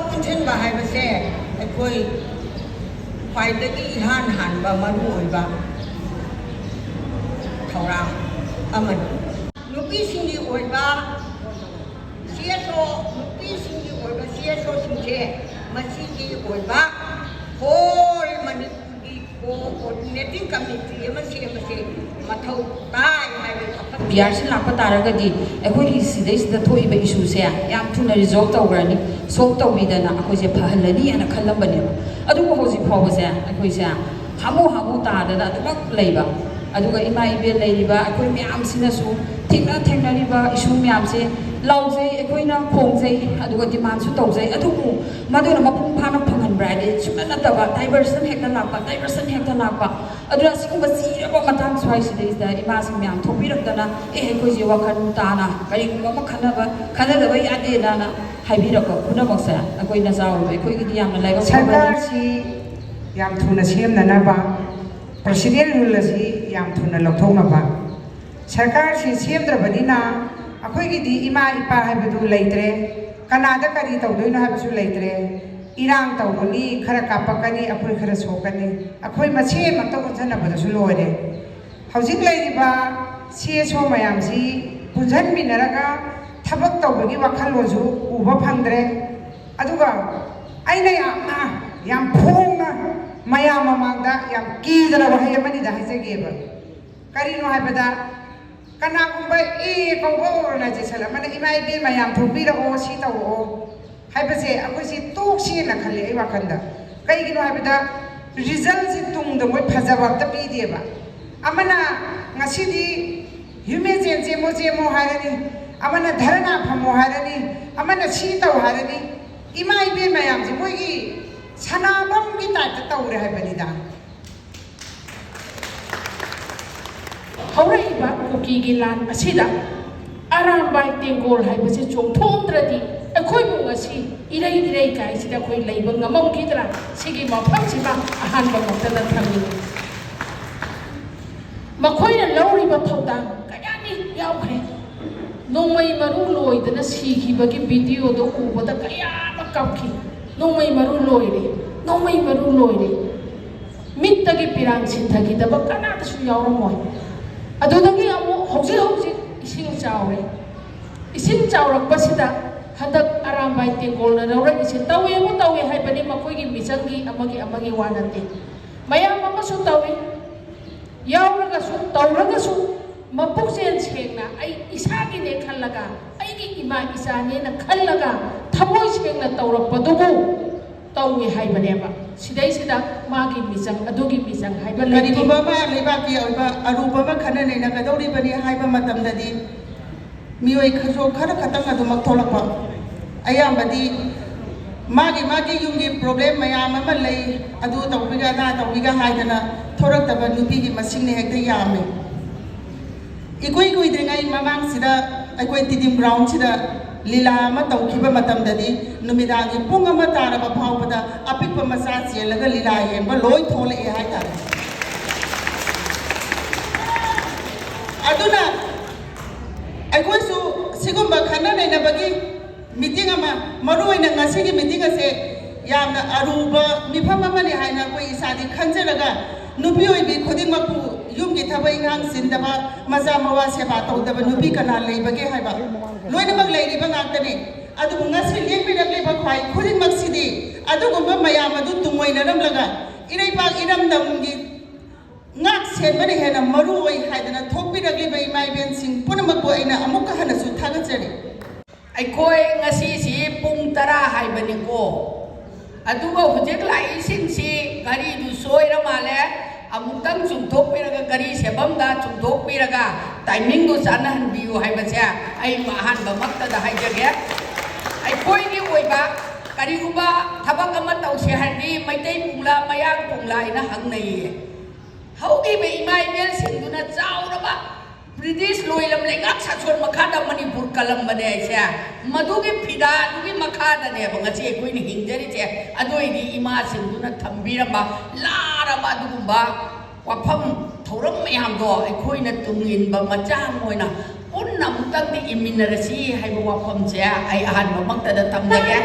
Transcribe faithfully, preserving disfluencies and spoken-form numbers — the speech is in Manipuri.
ꯄꯨꯟꯁꯤꯟꯕ ꯍꯥꯏꯕꯁꯦ ꯑꯩꯈꯣꯏ ꯈ꯭ꯋꯥꯏꯗꯒꯤ ꯏꯍꯥꯟ ꯍꯥꯟꯕ ꯃꯔꯨ ꯑꯣꯏꯕ ꯊꯧꯔꯥꯡ ꯑꯃꯅꯤ꯫ ꯅꯨꯄꯤꯁꯤꯡꯒꯤ ꯑꯣꯏꯕ ꯁꯤ ꯑꯦꯁ ꯑꯣ, ꯅꯨꯄꯤꯁꯤꯡꯒꯤ ꯑꯣꯏꯕ ꯁꯤ ꯑꯦꯁ ꯑꯣꯁꯤꯡꯁꯦ ꯃꯁꯤꯒꯤ ꯑꯣꯏꯕ ꯍꯣꯜ ꯃꯅꯤꯄꯨꯔꯒꯤ ꯀꯣꯑꯣꯔꯗꯤꯅꯦꯇꯤꯡ ꯀꯃꯤꯇꯤ ꯑꯃ ꯁꯦꯝꯕꯁꯦ ꯃꯊꯧ ꯇꯥꯏ ꯍꯥꯏꯕ ꯋꯥꯐꯝ꯫ ꯕꯤ ꯑꯥꯔ ꯁꯤ ꯂꯥꯛꯄ ꯇꯥꯔꯒꯗꯤ ꯑꯩꯈꯣꯏꯒꯤ ꯁꯤꯗꯩꯁꯤꯗ ꯊꯣꯛꯏꯕ ꯏꯁꯨꯁꯦ ꯌꯥꯝ ꯊꯨꯅ ꯔꯤꯖꯣꯜꯕ ꯇꯧꯈ꯭ꯔꯅꯤ, ꯁꯣꯜꯕ ꯇꯧꯕꯤꯗꯅ ꯑꯩꯈꯣꯏꯁꯦ ꯐꯍꯜꯂꯅꯤ ꯍꯥꯏꯅ ꯈꯜꯂꯝꯕꯅꯦꯕ꯫ ꯑꯗꯨꯕꯨ ꯍꯧꯖꯤꯛ ꯐꯥꯎꯕꯁꯦ ꯑꯩꯈꯣꯏꯁꯦ ꯍꯥꯃꯨ ꯍꯥꯃꯨ ꯇꯥꯗꯅ ꯑꯗꯨꯃꯛ ꯂꯩꯕ, ꯑꯗꯨꯒ ꯏꯃꯥ ꯏꯕꯦꯜ ꯂꯩꯔꯤꯕ ꯑꯩꯈꯣꯏ ꯃꯌꯥꯝꯁꯤꯅꯁꯨ ꯊꯦꯡꯅ ꯊꯦꯡꯅꯔꯤꯕ ꯏꯁꯨ ꯃꯌꯥꯝꯁꯦ ꯂꯥꯎꯖꯩ, ꯑꯩꯈꯣꯏꯅ ꯈꯣꯡꯖꯩ, ꯑꯗꯨꯒ ꯗꯤꯃꯥꯟꯁꯨ ꯇꯧꯖꯩ꯫ ꯑꯗꯨꯕꯨ ꯃꯗꯨꯅ ꯃꯄꯨꯡ ꯐꯥꯅ ꯐꯪꯍꯟꯕ꯭ꯔꯥ ꯍꯥꯏꯗꯤ ꯁꯨꯡꯅ ꯅꯠꯇꯕ, ꯗꯥꯏꯚꯔꯁꯟ ꯍꯦꯛꯇ ꯂꯥꯛꯄ, ꯗꯥꯏꯚꯔꯁꯟ ꯍꯦꯛꯇ ꯂꯥꯛꯄ꯫ ꯑꯗꯨꯅ ꯑꯁꯤꯒꯨꯝꯕ ꯆꯤꯔꯕ ꯃꯇꯥꯡ ꯁ꯭ꯋꯥꯏꯁꯤꯗꯩꯁꯤꯗ ꯏꯃꯥꯁꯤꯡ ꯃꯌꯥꯝ ꯊꯣꯛꯄꯤꯔꯛꯇꯅ, "ꯑꯦ, ꯑꯩꯈꯣꯏꯁꯦ ꯋꯥꯈꯜ ꯇꯥꯅ ꯀꯔꯤꯒꯨꯝꯕ ꯑꯃ ꯈꯟꯅꯕ, ꯈꯟꯅꯗꯕ ꯌꯥꯗꯦꯅ" ꯍꯥꯏꯕꯤꯔꯛꯄ ꯄꯨꯝꯅꯃꯛꯁꯦ ꯑꯩꯈꯣꯏ ꯅꯆꯥ ꯑꯣꯏꯕ ꯑꯩꯈꯣꯏꯒꯤꯗꯤ ꯌꯥꯝꯅ ꯂꯥꯏꯕꯛ ꯐꯕꯅꯤ꯫ ꯁꯔꯀꯥꯔꯁꯤ ꯌꯥꯝ ꯊꯨꯅ ꯁꯦꯝꯅꯅꯕ, ꯄ꯭ꯔꯁꯤꯗꯦꯟ ꯔꯨꯜ ꯑꯁꯤ ꯌꯥꯝ ꯊꯨꯅ ꯂꯧꯊꯣꯛꯅꯕ꯫ ꯁꯔꯀꯥꯔꯁꯤ ꯁꯦꯝꯗ꯭ꯔꯕꯅꯤꯅ ꯑꯩꯈꯣꯏꯒꯤꯗꯤ ꯏꯃꯥ ꯏꯄꯥ ꯍꯥꯏꯕꯗꯨ ꯂꯩꯇ꯭ꯔꯦ, ꯀꯅꯥꯗ ꯀꯔꯤ ꯇꯧꯗꯣꯏꯅꯣ ꯍꯥꯏꯕꯁꯨ ꯂꯩꯇ꯭ꯔꯦ꯫ ꯏꯔꯥꯡ ꯇꯧꯒꯅꯤ, ꯈꯔ ꯀꯥꯞꯄꯛꯀꯅꯤ, ꯑꯩꯈꯣꯏ ꯈꯔ ꯁꯣꯛꯀꯅꯤ, ꯑꯩꯈꯣꯏ ꯃꯁꯦꯟ ꯑꯃꯇ ꯑꯣꯟꯁꯤꯟꯅꯕꯗꯁꯨ ꯂꯣꯏꯔꯦ꯫ ꯍꯧꯖꯤꯛ ꯂꯩꯔꯤꯕ ꯁꯤ ꯑꯦꯁ ꯑꯣ ꯃꯌꯥꯝꯁꯤ ꯄꯨꯟꯁꯤꯟꯃꯤꯟꯅꯔꯒ ꯊꯕꯛ ꯇꯧꯕꯒꯤ ꯋꯥꯈꯜꯂꯣꯟꯁꯨ ꯎꯕ ꯐꯪꯗ꯭ꯔꯦ꯫ ꯑꯗꯨꯒ ꯑꯩꯅ ꯌꯥꯝꯅ, ꯌꯥꯝ ꯐꯣꯡꯅ ꯃꯌꯥꯝ ꯃꯃꯥꯡꯗ ꯌꯥꯝ ꯀꯤꯗꯅ ꯋꯥꯍꯩ ꯑꯃꯅꯤꯗ ꯍꯥꯏꯖꯒꯦꯕ꯫ ꯀꯔꯤꯅꯣ ꯍꯥꯏꯕꯗ, ꯀꯅꯥꯒꯨꯝꯕ ꯑꯦ ꯀꯧꯕ ꯑꯣꯔꯒꯅꯥꯏꯖꯦꯁꯟ ꯑꯃꯅ "ꯏꯃꯥ ꯏꯕꯦꯟ ꯃꯌꯥꯝ ꯊꯣꯛꯄꯤꯔꯛꯑꯣ, ꯁꯤ ꯇꯧꯔꯛꯑꯣ" ꯍꯥꯏꯕꯁꯦ ꯑꯩꯈꯣꯏꯁꯤ ꯇꯣꯛꯁꯦꯅ ꯈꯜꯂꯤ ꯑꯩ ꯋꯥꯈꯜꯗ꯫ ꯀꯩꯒꯤꯅꯣ ꯍꯥꯏꯕꯗ, ꯔꯤꯖꯜꯁꯤ ꯇꯨꯡꯗ ꯃꯣꯏ ꯐꯖꯕ ꯑꯝꯇ ꯄꯤꯗꯦꯕ꯫ ꯑꯃꯅ ꯉꯁꯤꯗꯤ ꯍ꯭ꯌꯨꯃꯦꯟ ꯆꯦꯟ ꯆꯦꯝꯃꯣ ꯆꯦꯝꯃꯣ ꯍꯥꯏꯔꯅꯤ, ꯑꯃꯅ ꯙꯔꯅꯥ ꯐꯝꯃꯣ ꯍꯥꯏꯔꯅꯤ, ꯑꯃꯅ ꯁꯤ ꯇꯧ ꯍꯥꯏꯔꯅꯤ꯫ ꯏꯃꯥ ꯏꯕꯦꯟ ꯃꯌꯥꯝꯁꯦ ꯃꯣꯏꯒꯤ ꯁꯅꯥꯕꯝꯒꯤ ꯇꯥꯏꯞꯇ ꯇꯧꯔꯦ ꯍꯥꯏꯕꯅꯤꯗ꯫ ꯍꯧꯔꯛꯏꯕ ꯀꯨꯀꯤꯒꯤ ꯂꯥꯟ ꯑꯁꯤꯗ ꯑꯔꯥꯝꯕꯥꯏ ꯇꯦꯡꯒꯣꯜ ꯍꯥꯏꯕꯁꯤ ꯆꯣꯡꯊꯣꯛꯑꯝꯗ꯭ꯔꯗꯤ ꯑꯩꯈꯣꯏꯕꯨ ꯉꯁꯤ ꯏꯔꯩ ꯏꯔꯩ ꯀꯥꯏꯁꯤꯗ ꯑꯩꯈꯣꯏ ꯂꯩꯕ ꯉꯝꯃꯝꯈꯤꯗ꯭ꯔꯥ? ꯁꯤꯒꯤ ꯃꯐꯝꯁꯤꯃ ꯑꯍꯥꯟꯕ ꯃꯛꯇꯗ ꯊꯝꯃꯤ꯫ ꯃꯈꯣꯏꯅ ꯂꯧꯔꯤꯕ ꯊꯧꯗꯥꯡ ꯀꯌꯥꯅꯤ ꯌꯥꯎꯈ꯭ꯔꯦ꯫ ꯅꯣꯡꯃꯩ ꯃꯔꯨ ꯂꯣꯏꯗꯅ ꯁꯤꯈꯤꯕꯒꯤ ꯚꯤꯗꯤꯑꯣꯗꯣ ꯎꯕꯗ ꯀꯌꯥ ꯑꯃ ꯀꯞꯈꯤ꯫ ꯅꯣꯡꯃꯩ ꯃꯔꯨ ꯂꯣꯏꯔꯦ, ꯅꯣꯡꯃꯩ ꯃꯔꯨ ꯂꯣꯏꯔꯦ꯫ ꯃꯤꯠꯇꯒꯤ ꯄꯤꯔꯥꯡ ꯁꯤꯟꯊꯈꯤꯗꯕ ꯀꯅꯥꯗꯁꯨ ꯌꯥꯎꯔꯝꯃꯣꯏ꯫ ꯑꯗꯨꯗꯒꯤ ꯑꯃꯨꯛ ꯍꯧꯖꯤꯛ ꯍꯧꯖꯤꯛ ꯏꯁꯤꯡ ꯆꯥꯎꯔꯦ꯫ ꯏꯁꯤꯡ ꯆꯥꯎꯔꯛꯄꯁꯤꯗ ꯍꯟꯗꯛ ꯑꯔꯥꯝꯕꯥꯏ ꯇꯦꯡꯒꯣꯜꯅ ꯂꯧꯔꯛꯏꯁꯦ ꯇꯧꯋꯦꯕꯨ ꯇꯧꯋꯦ ꯍꯥꯏꯕꯅꯤ, ꯃꯈꯣꯏꯒꯤ ꯃꯤꯆꯪꯒꯤ ꯑꯃꯒꯤ ꯑꯃꯒꯤ ꯋꯥ ꯅꯠꯇꯦ꯫ ꯃꯌꯥꯝ ꯑꯃꯁꯨ ꯇꯧꯏ꯫ ꯌꯥꯎꯔꯒꯁꯨ, ꯇꯧꯔꯒꯁꯨ ꯃꯄꯨꯛꯆꯦꯜ ꯁꯦꯡꯅ ꯑꯩ ꯏꯁꯥꯒꯤꯅꯦ ꯈꯜꯂꯒ, ꯑꯩꯒꯤ ꯏꯃꯥ ꯏꯆꯥꯅꯦꯅ ꯈꯜꯂꯒ ꯊꯃꯣꯏ ꯁꯦꯡꯅ ꯇꯧꯔꯛꯄꯗꯨꯕꯨ ꯇꯧꯏ ꯍꯥꯏꯕꯅꯦꯕ꯫ ꯁꯤꯗꯩꯁꯤꯗ ꯃꯥꯒꯤ ꯃꯤꯆꯪ, ꯑꯗꯨꯒꯤ ꯃꯤꯆꯪ ꯍꯥꯏꯕ ꯂꯩꯇꯦ꯫ ꯀꯔꯤꯒꯨꯝꯕ ꯑꯃ ꯂꯩꯕꯥꯛꯀꯤ ꯑꯣꯏꯕ ꯑꯔꯨꯕ ꯑꯃ ꯈꯟꯅ ꯅꯩꯅꯒꯗꯧꯔꯤꯕꯅꯤ ꯍꯥꯏꯕ ꯃꯇꯝꯗꯗꯤ, ꯃꯤꯑꯣꯏ ꯈꯔꯁꯨ ꯈꯔ ꯈꯛꯇꯪ ꯑꯗꯨꯃꯛ ꯊꯣꯛꯂꯛꯄ, ꯑꯌꯥꯝꯕꯗꯤ ꯃꯥꯒꯤ ꯃꯥꯒꯤ ꯌꯨꯝꯒꯤ problem ꯃꯌꯥꯝ ꯑꯃ ꯂꯩ, ꯑꯗꯨ ꯇꯧꯕꯤꯒ ꯑꯗꯥ ꯇꯧꯕꯤꯒ ꯍꯥꯏꯗꯅ ꯊꯣꯔꯛꯇꯕ ꯅꯨꯄꯤꯒꯤ ꯃꯁꯤꯡꯅ ꯍꯦꯛꯇ ꯌꯥꯝꯃꯤ꯫ ꯏꯀꯨꯏ ꯀꯨꯏꯗ꯭ꯔꯤꯉꯩ ꯃꯃꯥꯡꯁꯤꯗ ꯑꯩꯈꯣꯏ ꯇꯤꯗꯤꯝ groundꯁꯤꯗ ꯂꯤꯂꯥ ꯑꯃ ꯇꯧꯈꯤꯕ ꯃꯇꯝꯗꯗꯤ, ꯅꯨꯃꯤꯗꯥꯡꯒꯤ ꯄꯨꯡ ꯑꯃ ꯇꯥꯔꯕ ꯐꯥꯎꯕꯗ ꯑꯄꯤꯛꯄ ꯃꯆꯥ ꯆꯦꯜꯂꯒ ꯂꯤꯂꯥ ꯌꯦꯡꯕ ꯂꯣꯏ ꯊꯣꯛꯂꯛꯑꯦ ꯍꯥꯏꯇꯥꯔꯦ꯫ ꯑꯗꯨꯅ ꯑꯩꯈꯣꯏꯁꯨ ꯁꯤꯒꯨꯝꯕ ꯈꯟꯅ ꯅꯩꯅꯕꯒꯤ meeting ꯑꯃ, ꯃꯔꯨ ꯑꯣꯏꯅ ꯉꯁꯤꯒꯤ meeting ꯑꯁꯦ ꯌꯥꯝꯅ ꯑꯔꯨꯕ ꯃꯤꯐꯝ ꯑꯃꯅꯤ ꯍꯥꯏꯅ ꯑꯩꯈꯣꯏ ꯏꯁꯥꯗꯤ ꯈꯟꯖꯔꯒ, ꯅꯨꯄꯤ ꯑꯣꯏꯕꯤ ꯈꯨꯗꯤꯡꯃꯛꯄꯨ ꯌꯨꯝꯒꯤ ꯊꯕꯛ ꯏꯪꯈꯥꯡ ꯆꯤꯟꯗꯕ, ꯃꯆꯥ ꯃꯋꯥ ꯁꯦꯕꯥ ꯇꯧꯗꯕ ꯅꯨꯄꯤ ꯀꯅꯥ ꯂꯩꯕꯒꯦ ꯍꯥꯏꯕ, ꯂꯣꯏꯅꯃꯛ ꯂꯩꯔꯤꯕ ꯉꯥꯛꯇꯅꯤ꯫ ꯑꯗꯨꯕꯨ ꯉꯁꯤ ꯂꯦꯡꯕꯤꯔꯛꯂꯤꯕ ꯈ꯭ꯋꯥꯏ ꯈꯨꯗꯤꯡꯃꯛꯁꯤꯗꯤ ꯑꯗꯨꯒꯨꯝꯕ ꯃꯌꯥꯝ ꯑꯗꯨ ꯇꯨꯡꯑꯣꯏꯅꯔꯝꯂꯒ, ꯏꯔꯩꯄꯥꯛ ꯏꯔꯝꯗꯝꯒꯤ ꯉꯥꯛ ꯁꯦꯟꯕꯅ ꯍꯦꯟꯅ ꯃꯔꯨ ꯑꯣꯏ ꯍꯥꯏꯗꯅ ꯊꯣꯛꯄꯤꯔꯛꯂꯤꯕ ꯏꯃꯥ ꯏꯕꯦꯟꯁꯤꯡ ꯄꯨꯝꯅꯃꯛꯄꯨ ꯑꯩꯅ ꯑꯃꯨꯛꯀ ꯍꯟꯅꯁꯨ ꯊꯥꯒꯠꯆꯔꯤ꯫ ꯑꯩꯈꯣꯏ ꯉꯁꯤꯁꯤ ꯄꯨꯡ ꯇꯔꯥ ꯍꯥꯏꯕꯅꯤꯀꯣ, ꯑꯗꯨꯒ ꯍꯧꯖꯤꯛ ꯂꯥꯛꯏꯁꯤꯡꯁꯤ ꯒꯥꯔꯤꯗꯨ ꯁꯣꯏꯔ ꯃꯥꯜꯂꯦ꯫ ꯑꯃꯨꯛꯇꯪ ꯆꯨꯝꯊꯣꯛꯄꯤꯔꯒ, ꯒꯥꯔꯤ ꯁꯦꯝꯐꯝꯗ ꯆꯨꯝꯊꯣꯛꯄꯤꯔꯒ timingꯗꯨ ꯆꯥꯟꯅꯍꯟꯕꯤꯌꯨ ꯍꯥꯏꯕꯁꯦ ꯑꯩ ꯑꯍꯥꯟꯕꯃꯛꯇꯗ ꯍꯥꯏꯖꯒꯦ꯫ ꯑꯩꯈꯣꯏꯒꯤ ꯑꯣꯏꯕ ꯀꯔꯤꯒꯨꯝꯕ ꯊꯕꯛ ꯑꯃ ꯇꯧꯁꯦ ꯍꯥꯏꯔꯗꯤ ꯃꯩꯇꯩ ꯄꯨꯡꯂꯥ, ꯃꯌꯥꯡ ꯄꯨꯡꯂꯥ ꯍꯥꯏꯅ ꯍꯪꯅꯩꯌꯦ꯫ ꯍꯧꯈꯤꯕ ꯏꯃꯥ ꯏꯕꯦꯜꯁꯤꯡꯗꯨꯅ ꯆꯥꯎꯔꯕ ꯕ꯭ꯔꯤꯇꯤꯁ ꯂꯣꯏꯂꯝ ꯂꯩꯉꯥꯛ ꯁꯥꯁꯣꯟ ꯃꯈꯥꯗ ꯃꯅꯤꯄꯨꯔ ꯀꯜꯂꯝꯕꯅꯦ ꯑꯩꯁꯦ꯫ ꯃꯗꯨꯒꯤ ꯐꯤꯗꯥꯗꯨꯒꯤ ꯃꯈꯥꯗꯅꯦꯕ ꯉꯁꯤ ꯑꯩꯈꯣꯏꯅ ꯍꯤꯡꯖꯔꯤꯁꯦ꯫ ꯑꯗꯨ ꯑꯣꯏꯗꯤ ꯏꯃꯥꯁꯤꯡꯗꯨꯅ ꯊꯝꯕꯤꯔꯝꯕ ꯂꯥꯔꯕ ꯑꯗꯨꯒꯨꯝꯕ ꯋꯥꯐꯝ ꯊꯧꯔꯝ ꯃꯌꯥꯝꯗꯣ ꯑꯩꯈꯣꯏꯅ ꯇꯨꯡ ꯏꯟꯕ ꯃꯆꯥ ꯑꯃ ꯑꯣꯏꯅ ꯄꯨꯟꯅ ꯑꯃꯨꯛꯇꯪꯗꯤ ꯏꯃꯤꯟꯅꯔꯁꯤ ꯍꯥꯏꯕ ꯋꯥꯐꯝꯁꯦ ꯑꯩ ꯑꯍꯥꯟꯕꯃꯛꯇꯗ ꯊꯝꯖꯒꯦ꯫